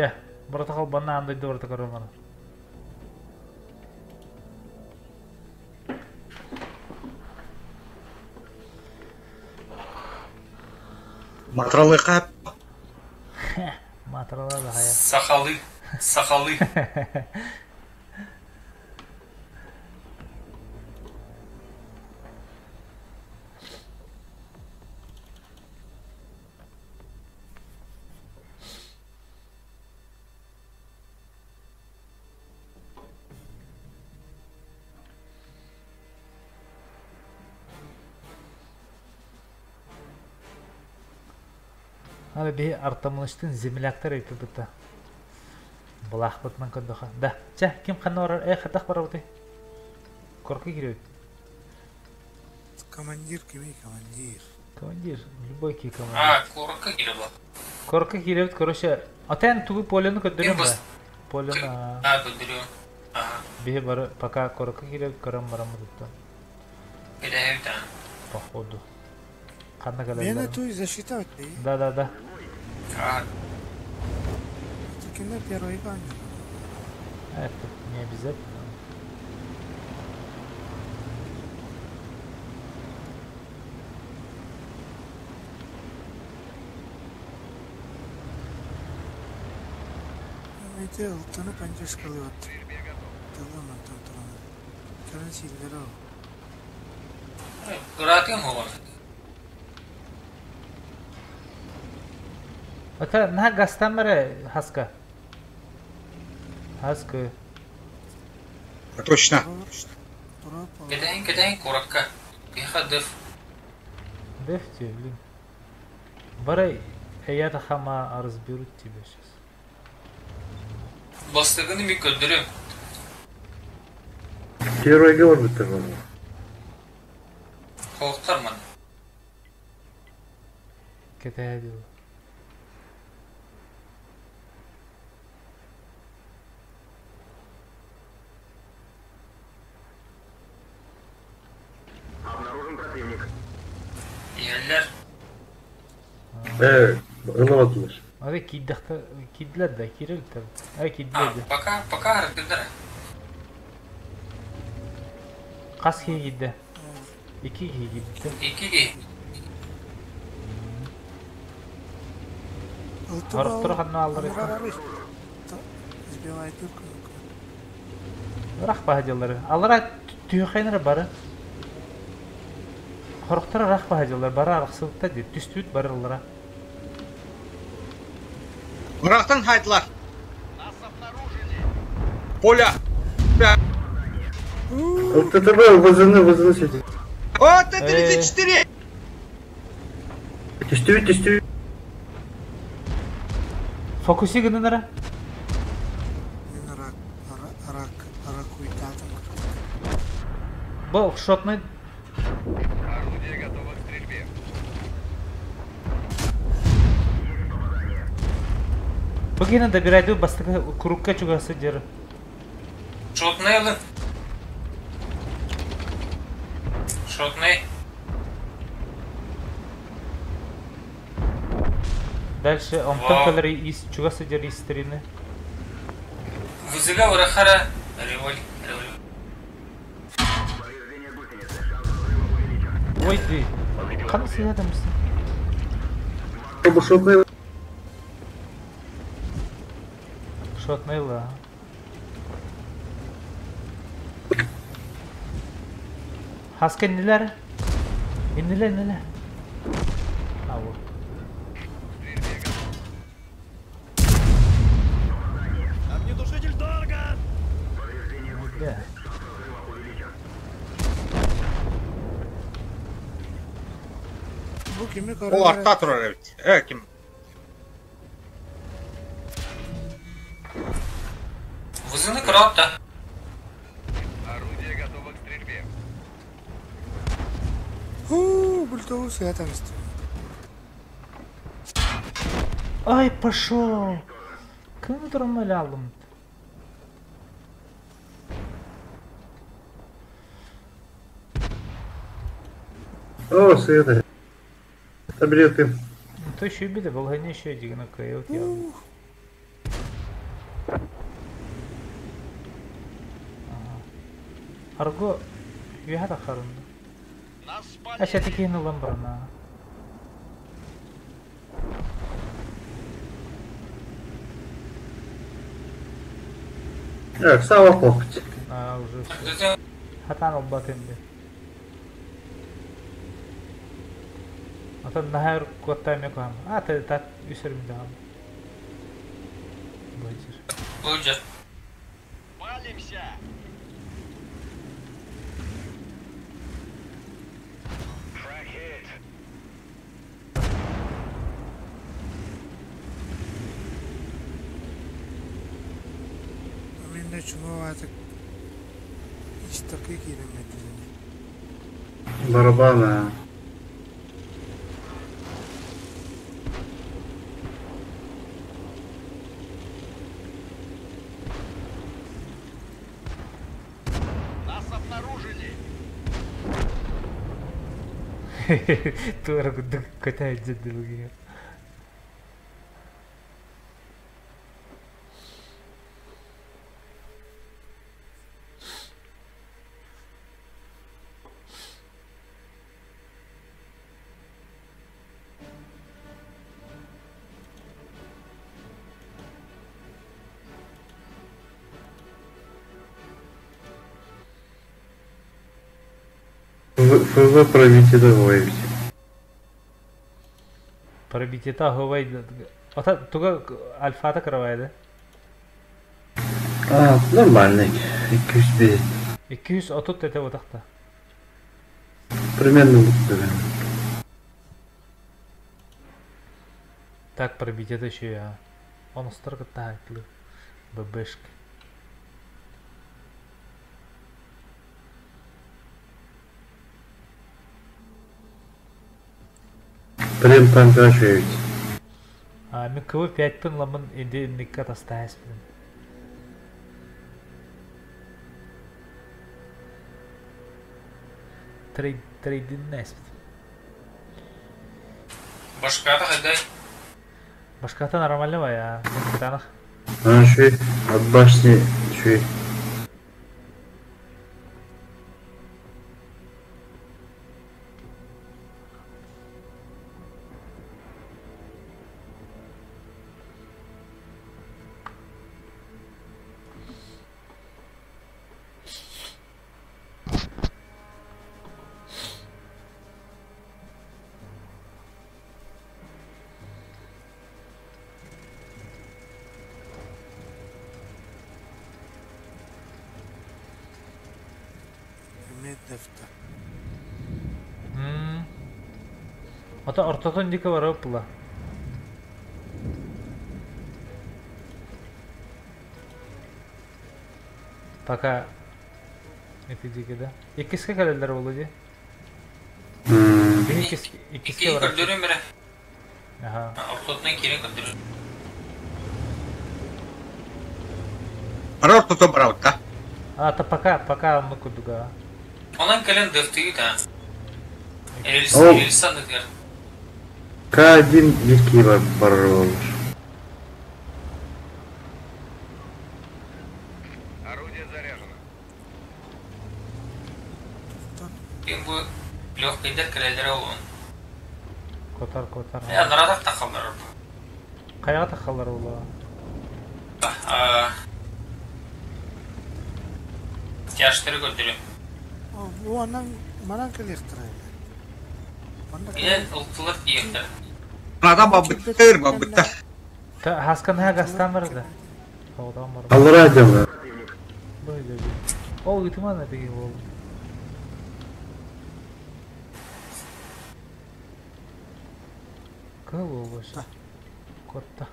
Дьэ, барыта холбонно аан дойду барыта көрөн баран. Матралыха Матрала да хайа. Сахалыы. Сахалыы. Аны биһи Артамыныштыын земляктар ыйыппыта. Былаахпытынан көрдөхө. Да, чэ, ким ханна барар? Э, хайдах барабытый? Корка киирэбит. Командир кимий, командир? Командир, любой киһи командир. А, куоракка киирэ бу. Корка киирэбит, короче, отен тугу полену көрдөрүм Ким да? Полену, А, көрдөрүөм. Аха. биһи бары пока корка киирэбит көрөн бараммытыттан. Кэтэһэбит аа. Походу. Ханна Мена кэлэллэр? туй засчитать Да, да, да. А, Кино первый баннер. Это не обязательно. Эти алтыны панчашкалыат. Тылын антон туран. Кэлэн сииллэр ол. Ыраатыам оҕон. Это наһаа гастан бара хаска. Хаска. Точно. Кэтэһин кэтэһин куоракка. Биһиэхэ дыф. Деф тебе, блин. Бара я хама разберут тебя сейчас. Бастыгыны мин көрдөрүөм. Первыйга барбыттар по-моему. Хоһуктар ман. Кэтэһэ дуу. Обнаружен противник. Иһэллэр. Э, ылабатылар. Ары киирдэхтэ киирдилэр да киирэлтэр. Ай А, киирдилэр да. пока, пока арыгыдара. Хас киһи киирдэ? Икки киһи киирдэ. Икки киһи. Алты Сорохтору балл. ханна ааллар Анарар Сбивай дырку. Ырах баһа дьыллары. Алара түһэхэнэрэ бары. Хорохторо ырах баһа дьыллар бары арахсыбытта дии. Түстүбүт бары ыллара. Ырахтан хайдылар. Поля. ЛТТБ, ВЗН, ВЗН сидит. О, Т-34! Түстүбүт, түстүбүт. Фокуси гыннара. Мин рак, рак, рак уйтатым. Бу шотный Орудие готово к стрельбе. Бу киһини добирайды бастакы курукка чугас сылдьар. Шотный ылын. Шотный. Дальше онтон Вау. кэлэр ис чугас сылдьар истэрини. Вызыга урахара. Револь. Револь. Повреждение гусеницы. Шанс взрыва увеличен. Ой ты. Ханна сыһыатамсың? Шотный Шотный ла. Хаска иннилэр? Иннилэр, иннилэр. А вот. Стрельбе готов. Огнетушитель Дорган! Повреждение гусеницы. Да. Шанс взрыва увеличен. Бу кими Ол көрөр арта турар эбит. Э, ким? Вызыны кыраатта. Орудие готово к стрельбе. Хуу, бультову сыятамсты. Ай, пошел! Ким турамалялым? О, Света. Таблеты. То еще и беда, был еще один на вот я. Арго үөһэ таххарын. Эшэти киһини ылан барана. Так, сава когти. А, уже все. Хатан ылбат инде. Атын наһаа куотта эмиэ куһаҕан. А, так үс өрүм даҕаны. Быдьыр. Быдьыр. Палимся! Мин да чума аата исторга киирэн биэрдилэр. Барабана. Нас обнаружили! Туора курдук көтө сылдьар дылы ФВ пробитие выявить. Пробитиета оһуобай Ата туга альфата кыравайда? А, нормальный. 205. 230 этэ утахта. Примерно вот Так пробитиета еще я. Он столько так ББшки. Прем танкачевич. А, мен КВ-5-пин ламын инде инникка тастаайспын. Трейд, трейдиннээспит. Башката хайдай. Башката нормально бая. Кытанах. А, шүй, от башни, шүй. Эмиэ дэфтэ. Ото ортотун диэки барып була. Пока ити диэки да. Иккискэ кэлэллэр буолуо дии. Биһи иккис иккискэ Икки барар. көрдөрүм эрэ. Аха. Ортотунан киирэн көрдөрүм. Ара ортото барабыт да. А, то пока, пока оннук курдуга. Онон кэлэн дыхтыгыт аа. Рельс, Ол. рельс анныгар. К1 дикий барбаролыш. Орудие заряжено. Ким бу легкайдар кэлэллэрэ олуон. Котар, котар. Э, нарадах тахаллар. Хайаҕа тахаллар буолуо. Тяжтары көрдөрүм. Уонан манан кэлиэхтэрэ. Манна Илэн ылтылар тиэхтэр. Адам бабыттыр, бабыттар. Хаскан ха гастан барда. Оҕотоон барда. Аллара дьоҥҥо. Ол ытыман этиги буолду. Кыл буолбуша. Котта.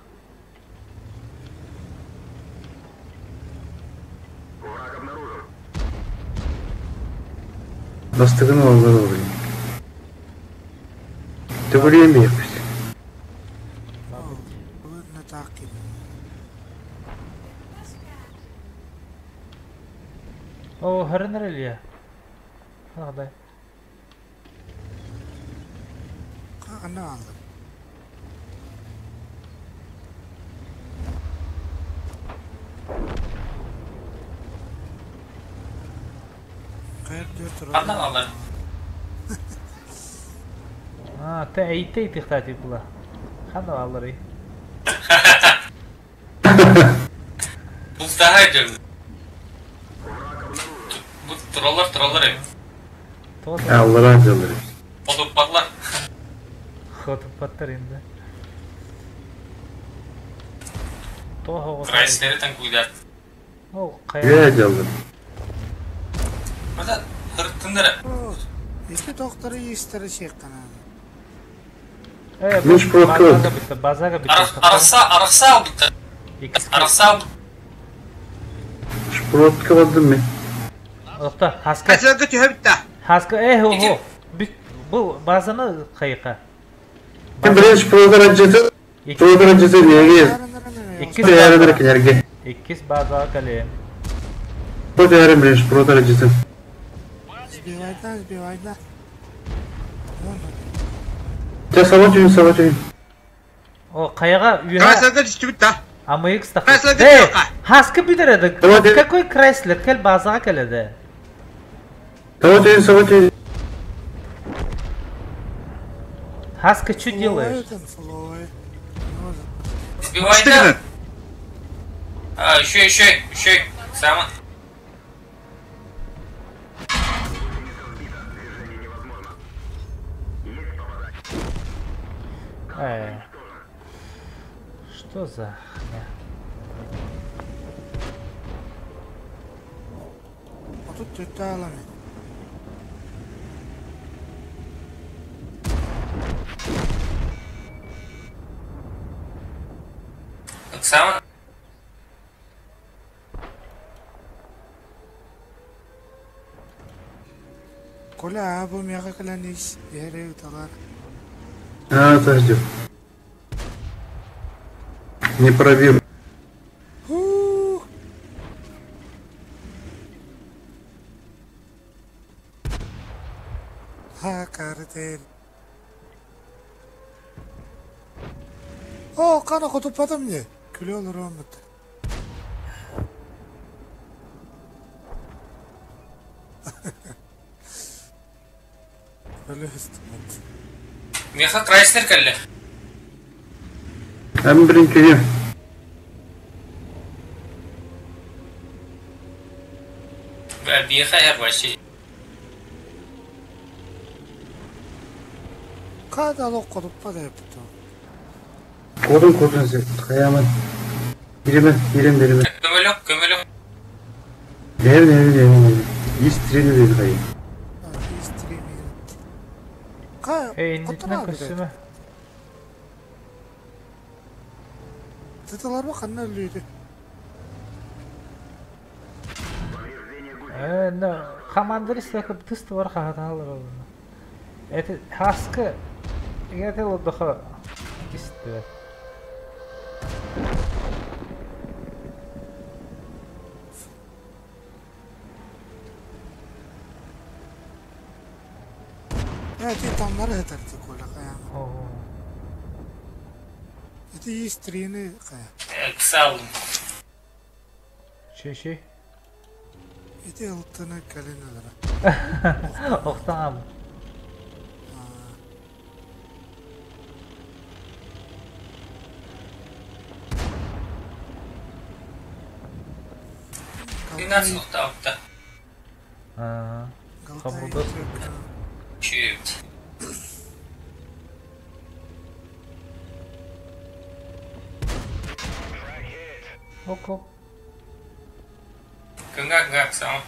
Враг обнаружен. Бастыгын оллар олуй. Төгүрүйэн биэхпит. Былырна таах ким. О, хөрөнөр Илья. Хадай. Ханна ааллар. Хайа үрдүгэр Ханна тураллар. аҕаллар? А, те эйте итихтаати була. Ханна баалларый? Бултаһа дьон. Бу тураллар тураллар эбит. Тоҕо Аллара дьаллар. Хотуппатлар. Хотуппаттар инде. Тоҕо Крайслери танкуйдаат. Ол Үө хайа дьаллар. Мата хырыттыннара. Ити тохтору иистэрэ сиэххэ наада. Э, Миш базага прокат. битте, базага битте. Арахса арахса албыттар. Иккис Арахса албыт. Шпротка бардым мен. Охта, хаска. Кайсыларга түһэбит да. Хаска, э, хо, Ити хо. Бүт, бу базаны хайыка. Ким билен шпротар аджыты. Иккис, Шпротар аджыты неге? Баарынара иккис Тээренер базага. кинерге. Иккис базага калем. По тээрен билен шпротар аджыты. Сбивайда, сбивайда. Вон Те саба түйін, саба түйін. О, хайага үйе Крайслерга түстүбүт да. АМХ тахы. Крайслерга Э, түһүөххэ. хаска бүдереді. Давай, давай. Какой Крайслер? Кел базага келеди. Саба түйін, саба түйін. Хаска, что делаешь? Флоуай, флоуай. сбивайда. Түстүгүнэн. А, еще, еще, еще. Сама. Э. Что за хня? Отут түттэ аламын. Сама. Коля, бу миэхэ кэлэн ис, иһэрэ ыталар. А, отождем. Не пробил. Һуу! Ха, картель. О, қана хотуппатым не? Күле олоруом бутта. Өлө үстүммүт. Меха Крайслер кэллэ. Әм бірін күйем. Биэхэ эр вообще. Каада олох хотуппат эбит. Kodun kodun sen. Kayaman. Gireme, girem derime. Көмөлөк, көмөлөк. Evin evin evin evin. İstirini dedi kayı. Истримит. Ка, Эй, иннитинен хотунаа билэр. көссүмэ. Тытыларба ханна өлүйдү. Э, но командир столько тысты бар хахаталар олуна. Это хаска это лодоха исте. Э, ти тамнары хэтэрди Коля каяма. О. Ити истрини кая. Кыса алдым. Ши-ши. Ити ылтыны кэлин өлөрө. Охтам. Тринадцать ухта. А. Галтай Хамурдас. Чуть. Око. Кыңга кыңга сама.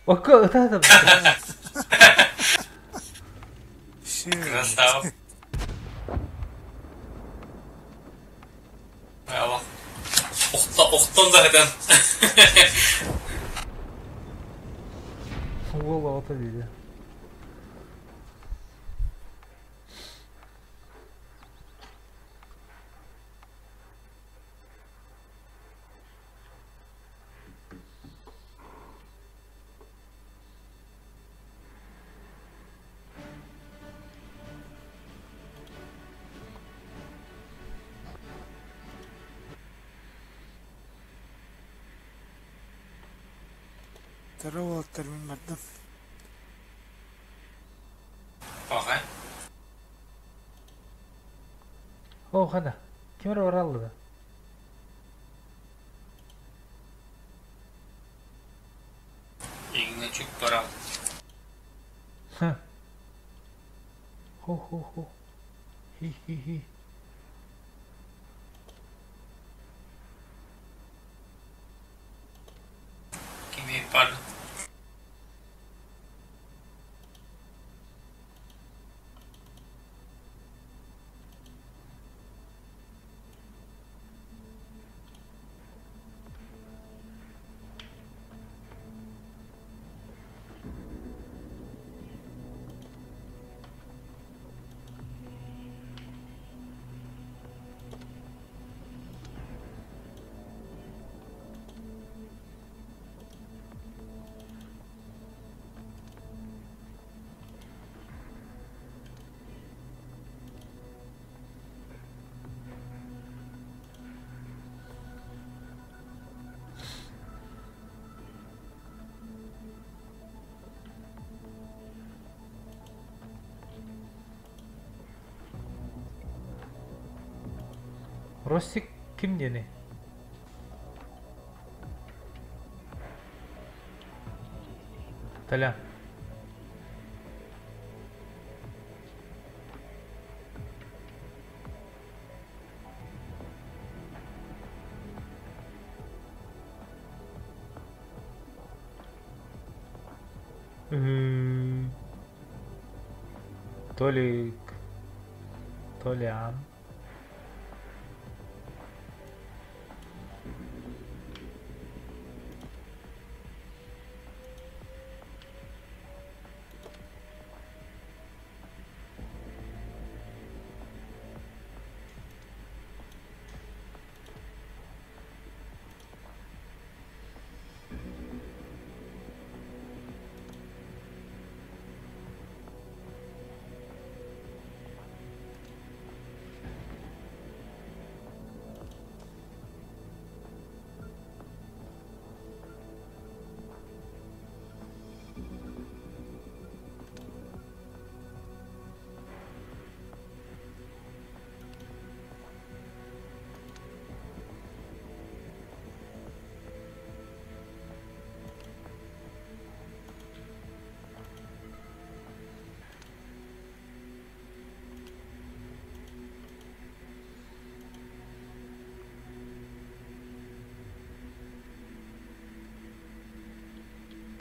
Око, это Все. Красава. Алла. Ухта, ухтан да хэтэн. Уол ото диде. Кыра уолаттар мин бардым. Паҕа. Оо, хана, ким эрэ баралла да? Игнатюк барал. Ха. Ху-ху-ху. Хи-хи-хи. Кими бар. Ростик ким диэний? Толя. Толик. Толян.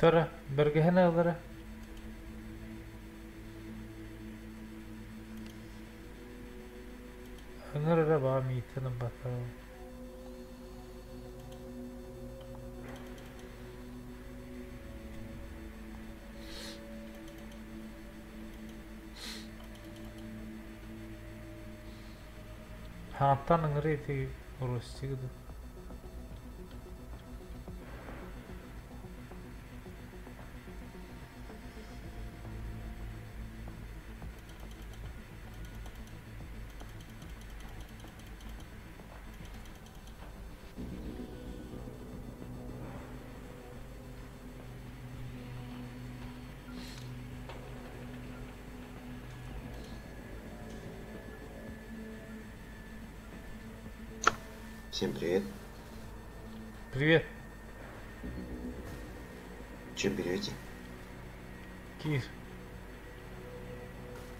Тора, бэргэһэн ылара. Ыҥыр эрэ баҕа мииттэн ылбатаҕым. Хаҥаттан ыҥырыы ити Ростик дуу. Всем привет. Привет. Чем берете? Кир.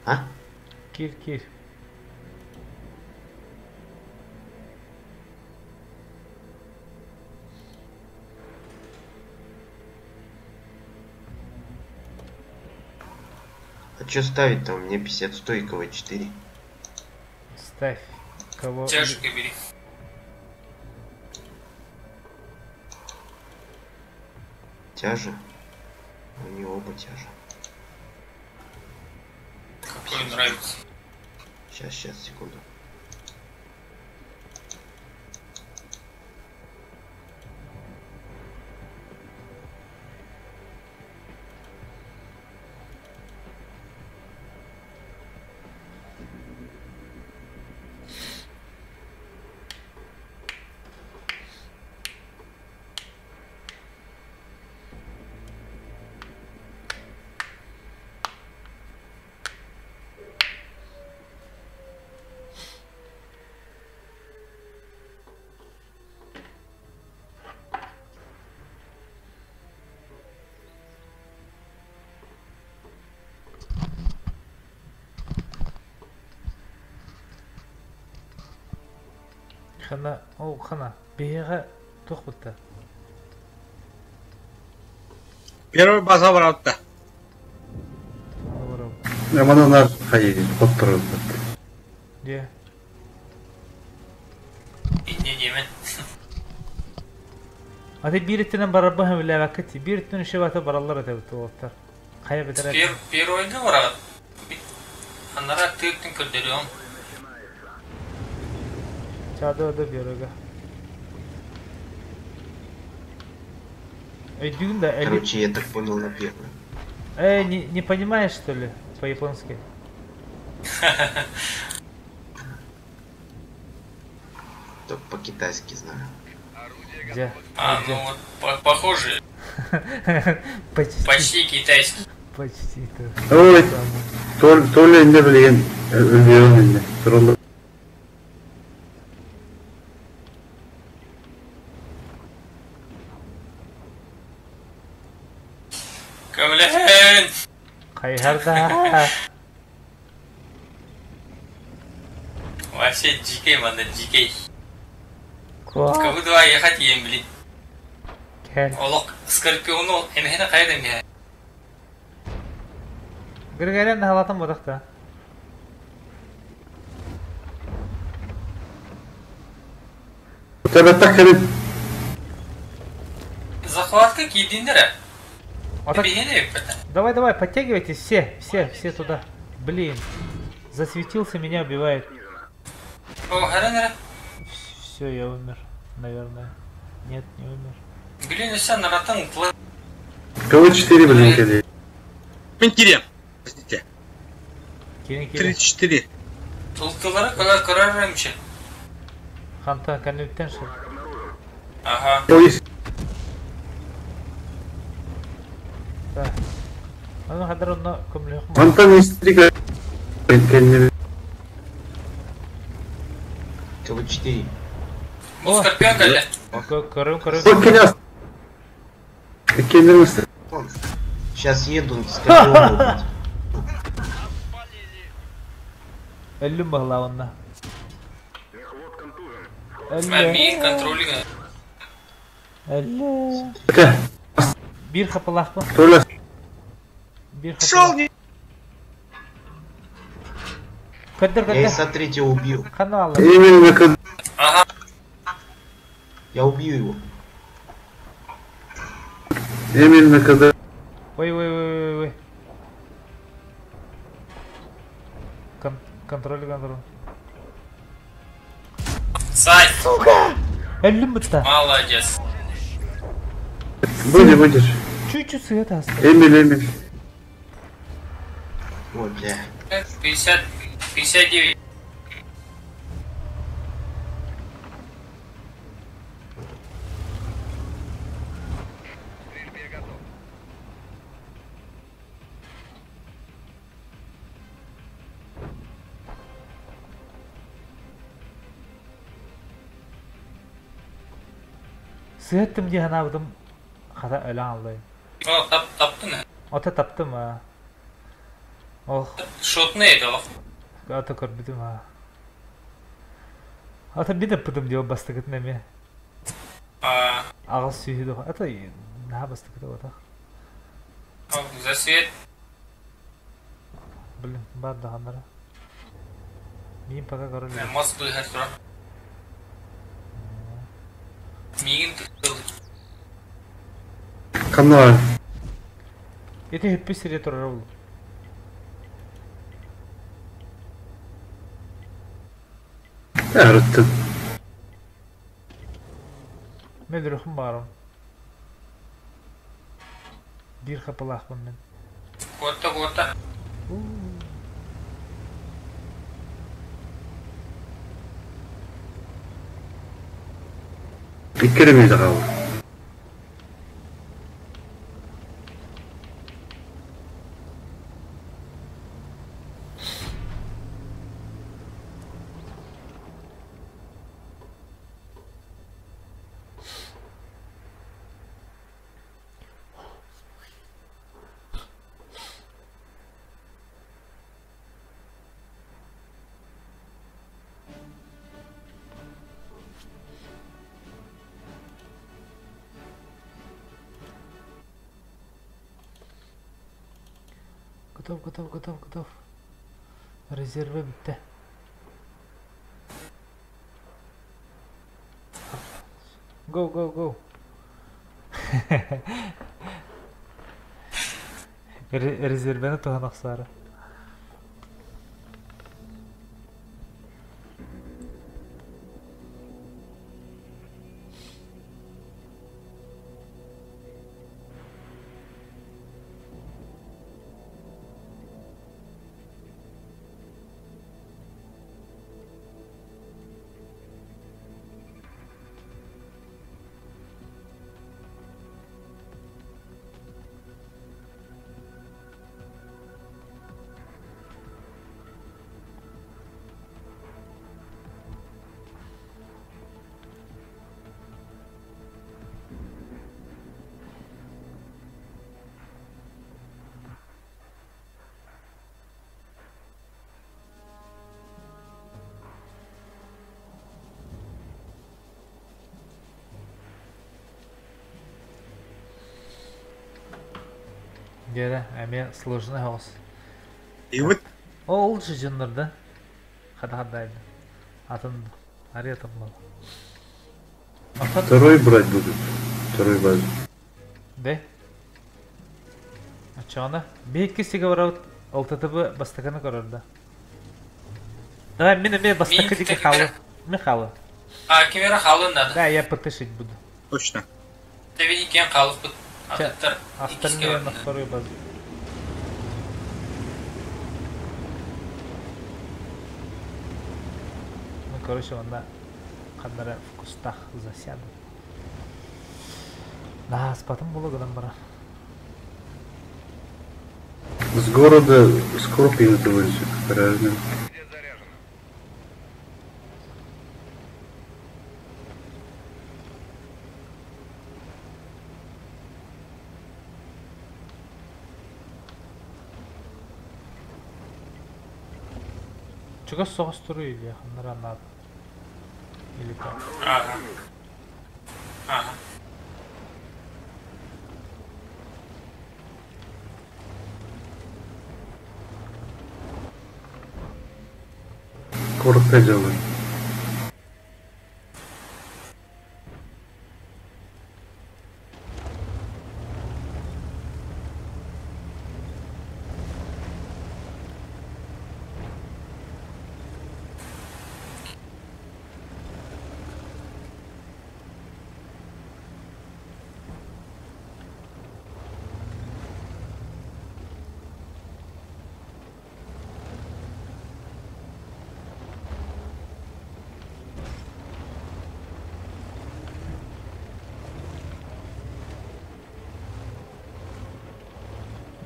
А? Кир, кир. А что ставить-то? У меня 50 стойковая 4. Ставь. Кого? Тяжко бери. Тяжи? Они оба тяжи. Какой нравится. Сейчас, сейчас, секунду. Хана, ол хана, биһиэхэ туох бутта? Первый база барабытта. Мананар хайы хотторолбут. Дьэ. Инне диэмэн. Аты биир өттүнэн барарбын сөбүлээбэккит. Биир өттүнэн үчүгэй аты бараллар этэ уолаттар. Хайа бэтэрэ. Первойга бараҕыт. Анараа тыыртын көрдөрүөм. Чаада да первойга. Өйдүүгүн да эли... Короче, я так понял на первую. Э, не понимаешь, что ли, по-японски? Только по-китайски знаю. Где? А, Где? ну вот похоже. Почти. Почти китайский. Почти. Ой, то ли не билген, өлбөйөн инде. Турулу. Көмөлөһөн! Хайһарда. Вообще дикий, манда, дикий. Куа. Кого два ехать ем, блин. Кэл. Олох Скорпиону эмэһинэ хайда эмиэ. Григорян наһалатан бодохта. Табаттак кэлин. Захватка киирдиндер. А так... Давай, давай, подтягивайтесь все, все, все туда. Блин, засветился, меня убивает. Все, я умер, наверное. Нет, не умер. Блин, все, наратан КВ-4, блин, кэлин. Мен кирем. Простите. Кирин, кирин. 34. Тултылары кылар көрөр Ханта, кәнүттен шыл. Ага. Да. Аны хәдер онна көмлөх. Антон истрика. КВ-4. Бу Скорпион кэллэ. Көрүм, көрүм. Сейчас еду, Скорпиона убить. Өллүм баһыла онна. Мин контролинг. Өллө. Бир хапалахпын. Бир Шел хапалах. Көттөр, Я көттөр. ИСа-3 убил. Каналы. Именно Ага. Я убью его. Именно когда. Ой, ой, ой, ой, ой. Контроль, контроль. Сай. Сука! Өллүм бутта. Молодец. Будешь, будешь. Чуть-чуть света осталось. Эмиль, Эмиль. Ой, бля. 50, 59. Сыаттым дии санаабытым хата өлөн аллай. О, тап, таптын. Ото таптым а. Ох. Шотный это лох. Ото көрбүтүм а. Ото бин ыппытым дио бастыгытын эме. Аҕыс сүүһү ото наһаа бастыгыта отах. Засвет. Блин, бар даҕаннара. Миин пока король. Мас быһар тура. Миигин тыл. Канал. Ити хүппү сире турар ол. Әріттін. Мен үрөхүм баарым. Бир хапалаахпын мен. Куотта, куотта. Иккеремейді қабыл. Готов, готов, готов, готов. Резервэ бүттэ. Go, go, go. Резервэни туһан охсоору. Дьэ, эмиэ сложный соҕус. И вот Ол лучше дьоннор да? Хата-хата Атын арета буолла. Второй брать будут. Второй базу. Да? Оччоҕуна биһикки сигэ барабыт ЛТТБ бастакыны көрөр да. Давай мин эмиэ бастакы диэки хаалы. Мин хаалы. А, ким эрэ хаалын надо. Да, я потышить буду. Точно. Тэбини киэн хаалыппыт. Атыттар Остальные на вторую базу. Ну, короче, онно ханнара в кустах засяду. Да, спатым була гынан бара. С города Скорпионы вылезут. Правильно. Орудие заряжено. Чугас соҕус туруй или ханнара наад. Или то. Ага. Ага. Коротко делаю.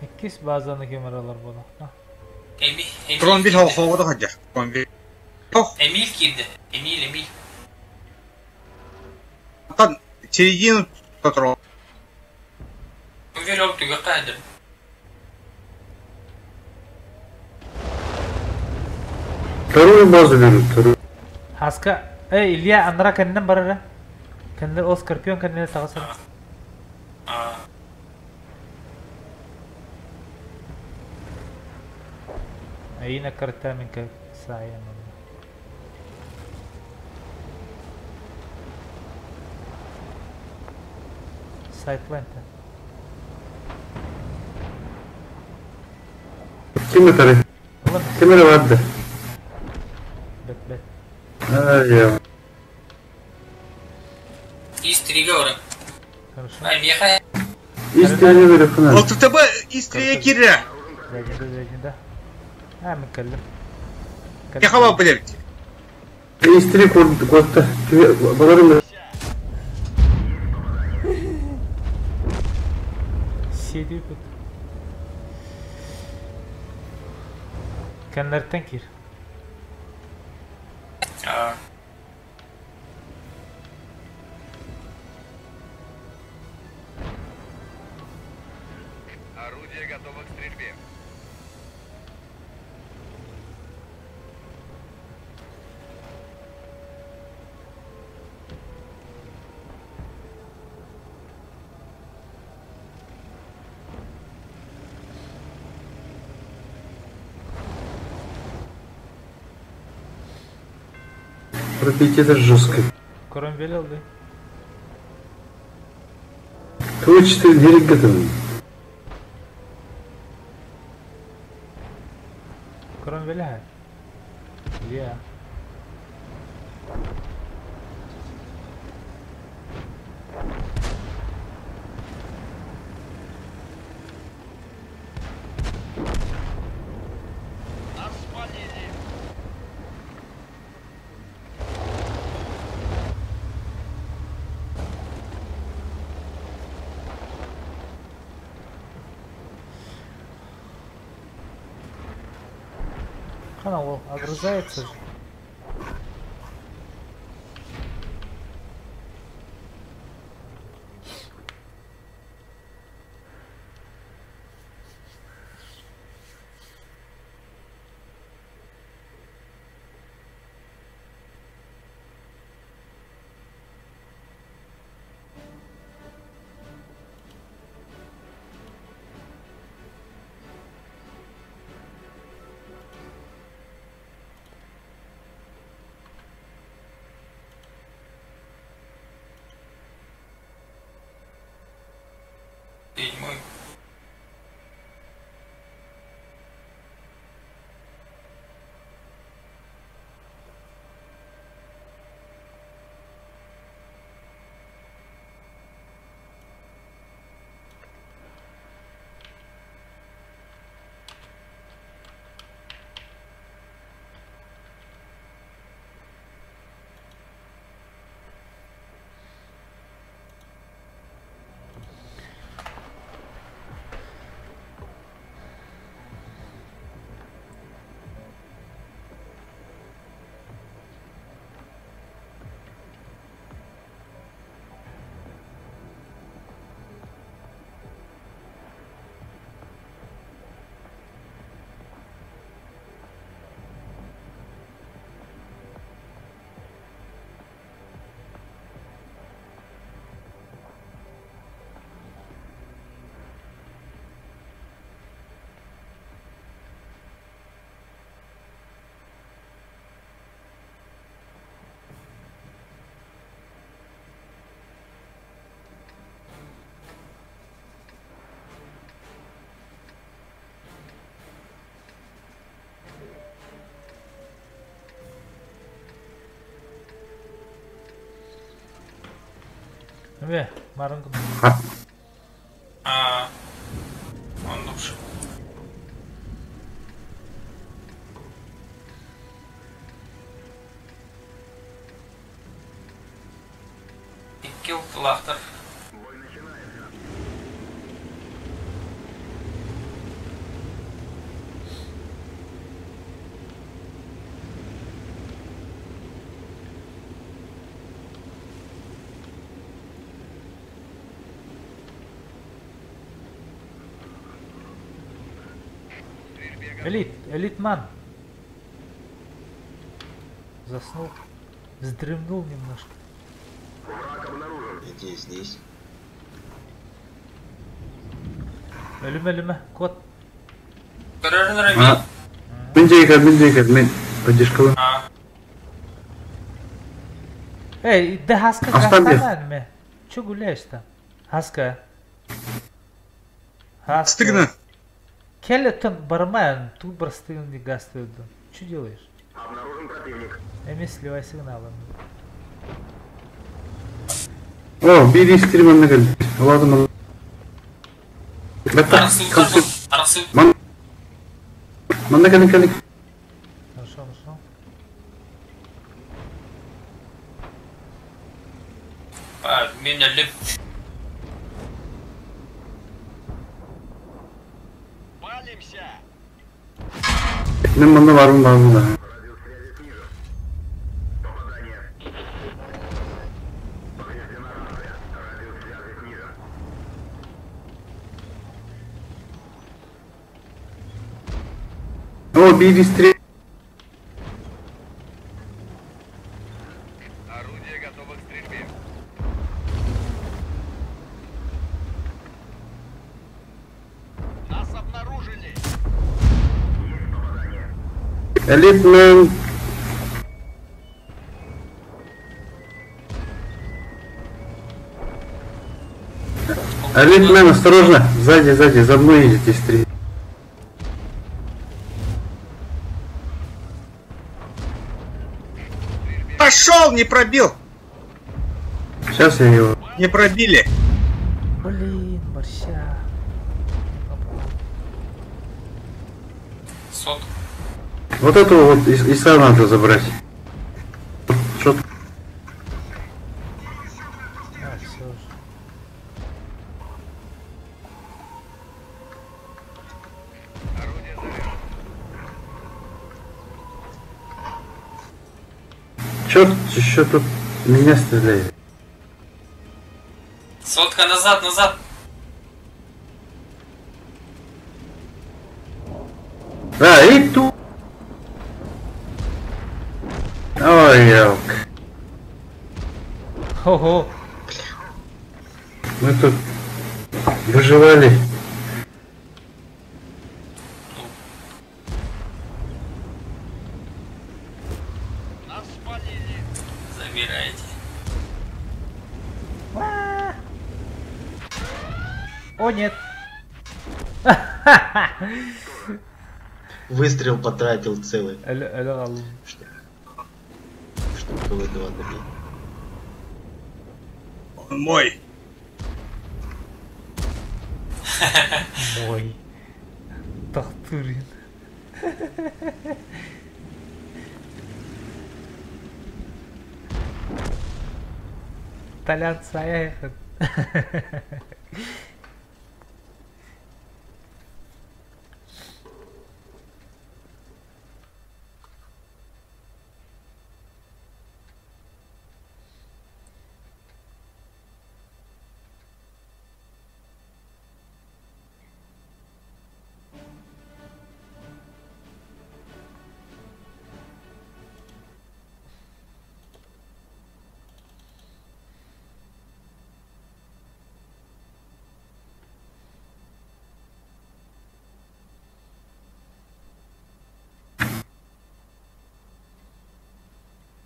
Иккис базаны кемералар буолуохта. Эмил, Эмил Трон bir киирдэ. хоҕото хадьар. Трон bir. Ох, Эмил киирдэ. Эмил, Эмил. Оттон середину тотрол. Эмил ол түгэххэ сылдьар. Вторую базу берут, вторую. Хаска, эй, Илья, анара кэннинэн барара. Кэннилэр ол Скорпион кэннилэр таҕысар. Аа. Эйиин аккарыттаа мин саайан Сайтлайн-та. Ким это? Ылан. Ким это вадда? Бэт бэт. А, я. Ис тригэ баран. Хорошо. А, миэхэ Истинный верхна. ЛТТБ истрия кирре. Задний задний да. А, мин кэллим. Я хаба блядь. Истри кодта. Баларым. Сиди тут. Кэннэртэн киир. Аа. Орудие готово к стрельбе. Пробить это жестко. Кромвель алды. Ту-4 диригатом. Кромвеля. Леа. Нас спалили! Хана ол огрызается же. Седьмой. Бе, марын кудum. А, он лучше. Килл лахтер. Элит, элитман. Заснул. Вздремнул немножко. Где здесь? Өлүмэ, өлүмэ, кот. А. Мен жейкер, мен жейкер, мен поддержкалым. Эй, да Хаска Оставь. гастана Че гуляешь там? Хаска. Хаска. Стыгна. Келли тон бармен, тут простым не гастует. Че делаешь? Обнаружен противник. Эми сливай сигналом. О, бири стриманна кел. Ладно. Бетта. Арасы. Манна кел кел. Хорошо, хорошо. А, меня леп. Палимся! Мен манна барым барым да. Радиус связи снижен. Попадание. Повреждена рация. Радиус связи снижен. О, бири стрим. Орудие готово к стрельбе. Нас обнаружили! Есть попадание. Элитмен. Олег, мэн, осторожно! Сзади, сзади, за мной едет здесь три. Пошел, не пробил! Сейчас я его. Не пробили. Блин, борща. Сот. Вот этого вот Иса надо забрать. Что? А, все уже. Черт, еще тут меня стреляет. Сотка назад, назад. А, и тут. Ой, елка. Ого! Мы тут выживали. Нас спалили. Забирайте. О, нет! Выстрел потратил целый, Алло, алло, алло. чтобы КВ-2 добить. Он мой. Мой. Тахтурин. Толян Саяхин.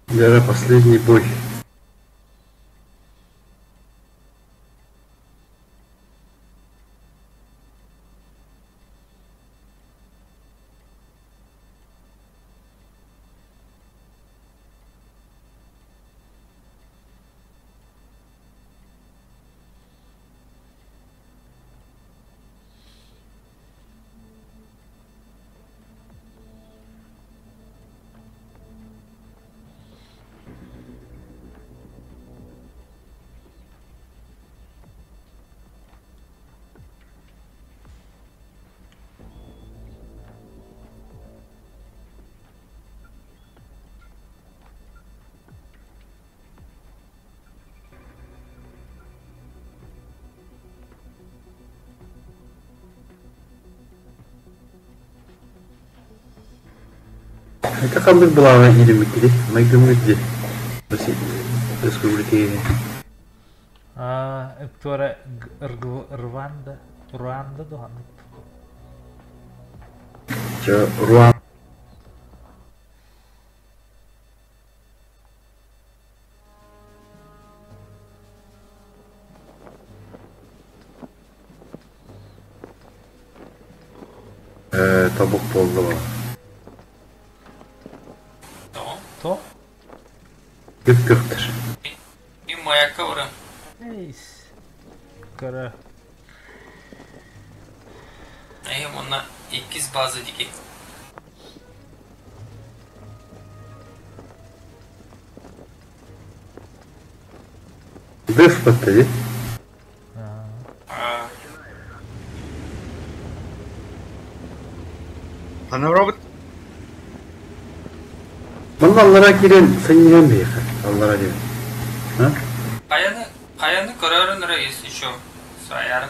Вера, последний бой. Это ханнык была или Майгымыдди. Республики. А, Тура Рванда. Руанда дуһаннык. Чё, Руан. Табук болду. То. То? Күп көктөр. И моя ковра. Эйс. Кара. Эм онна иккис база дики. Деф паттади. А, Она робот. Мында аллара кирен сыньян бейха. Аллара дем. А? Каяны, каяны көрөрүн эрэ если еще саярын.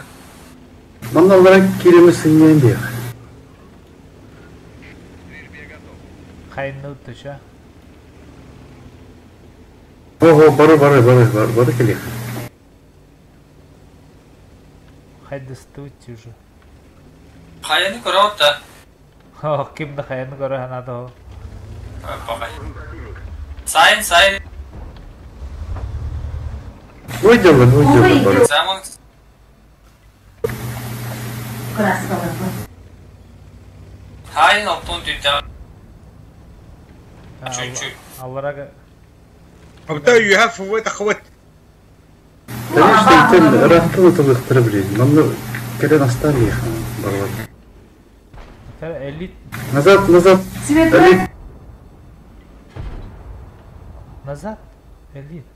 Мында аллара киреме сыньян бейха. Хайны төшә. Ого, бары бары бары бары бары келех. Хайдысты уже. Каяны көрөт да. О, ким да хайны көрө ханады. Бакай. Сайын, сайын. Ой, дело, ой, дело, бары. Самон. Кырааскаларбын. Хайын оттон түтэ. Чуть-чуть. Алларага. Обта юха фует ахват. Конечно, итин рахтын атылыктары блин. Манна кэлэн астаан иэхэн барылар. Элит. Назад, назад. Элит. Назад. Элит.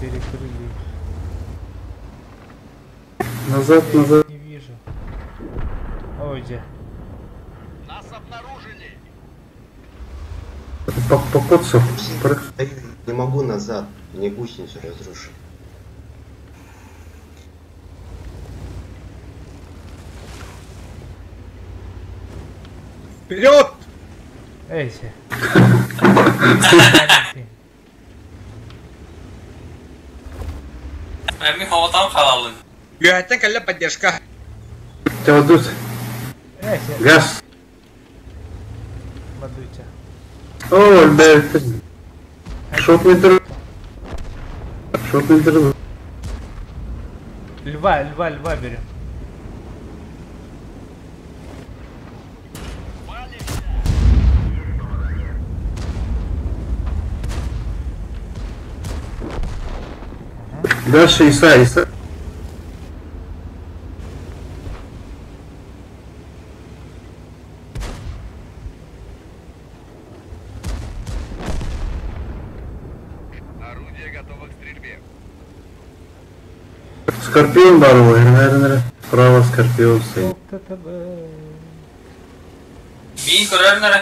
Перекрыли. Назад, Я назад. их не вижу. Ой, где? Нас обнаружили. Покоцав. Не могу назад, мне гусеницу разрушили. Вперед! Эй, Эми хоботан халалын. Юхаттан калла поддержка. Теодут. Газ. Мадуча. О, Альберт. Шот метр. Шот метр. Льва, льва, льва берем. Дальше Иса, Иса. Орудие готово к стрельбе. Скорпион барыл, наверное, справа Скорпион стоит. Мин көрөрнөрө.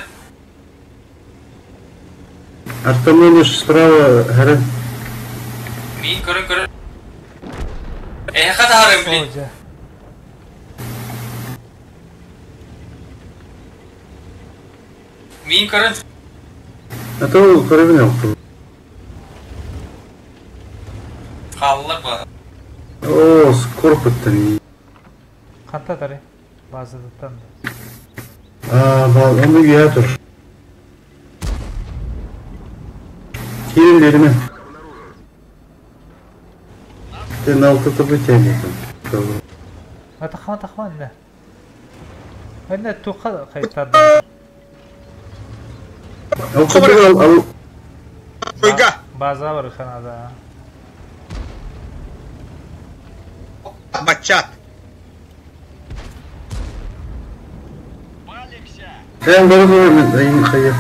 Артамоныш справа, Гарен. Мин көрөн көрөр. Эһэ хатаарым блин. Мин көрөн. А то көрөбүн окту. Халла ба. О, скорпыттан. Канта тары. Базадаттан. А, он үйе тур. Кириллерме. Ты на алты тянет. Атахман, атахман, не. Эне туха кайтарды. Ал Ойга. База бар ханада. Бачат. Ben барып мен хайа.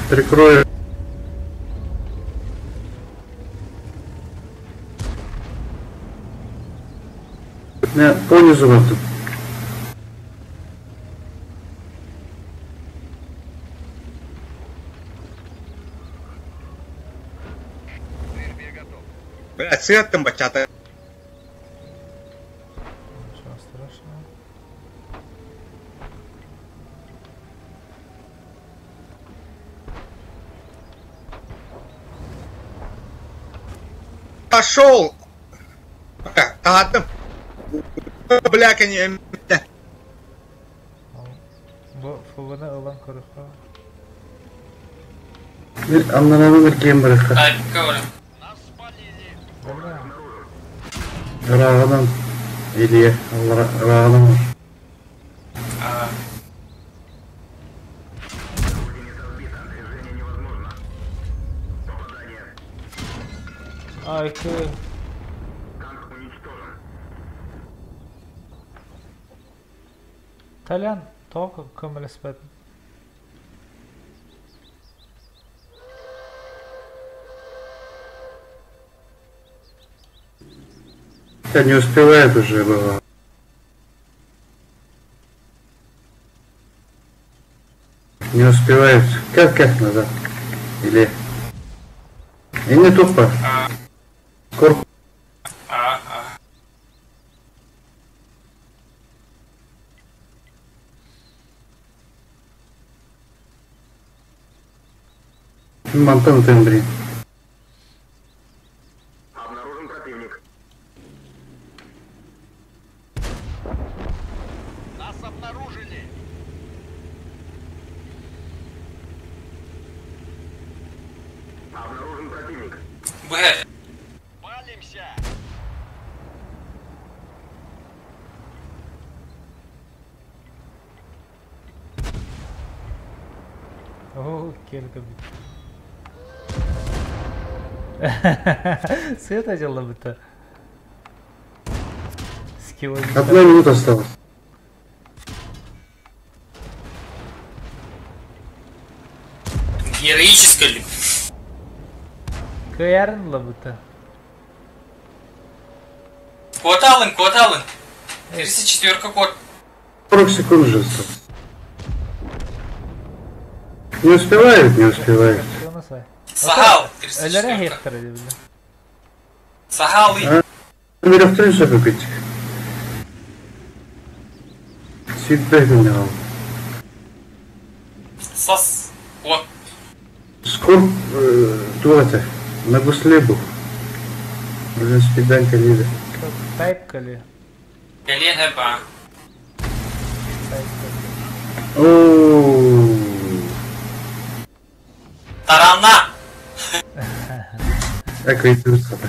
Прикрою. Не, понизу вот тут. Бля, сыаттым бачата. Ничего страшного. Пошел! Ладно. Бля, не. Бу фугуна ылан көрөхө. Бир аннананы бир кем барыха. Бля. Ырағынан Илья, ырағынан. Ай, кы. Толян, тоқ көміліспеді. Я не успевает уже было. Не успевает. Как назад? Или... И не тупо. Корп. Мантан тембри. Обнаружен противник. Нас обнаружили. Обнаружен противник. Быһа. Палимся! Оо, келька бүт. Света дьаллабыта. Одна минута осталась. Героическая ли? Кыайарын ылабыта. Кот алын, кот алын. 34 кот. 40 секунд же осталось. Не успевает, не успевает. Сахал. Өлөрө 34. хиэхтэрэ дебиле. Сахалы. Мирохтын сөпөкүт. Сүүрбэ күннэҕэ. Сас. Кот. Скорб туох этэ? На гусле был. Уже спидан кэлиэ. Тайп кэлиэ. Кэлиэн хэпа. Тайп кэлиэ. Оо. Таранна. Аккредитовать хата.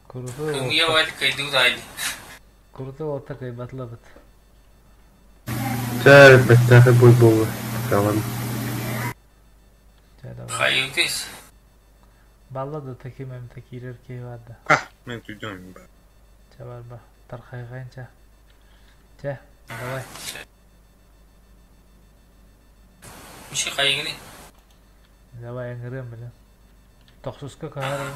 Крутой Кымыя уолта. валь кайду дайли. Крутой уолта кыйбатлабыт. Чэ, бэттээхэй бой буолла. Калан. Чэ давай. Хайытыс. Балла да таким эм такирер киһи баар да. А, мен түйдüm. Чэ барба. Тархайҕайын чэ. Чэ, давай. Миши хайыгыны. Давай ыҥырыам билэн. Тохсуска көһөр.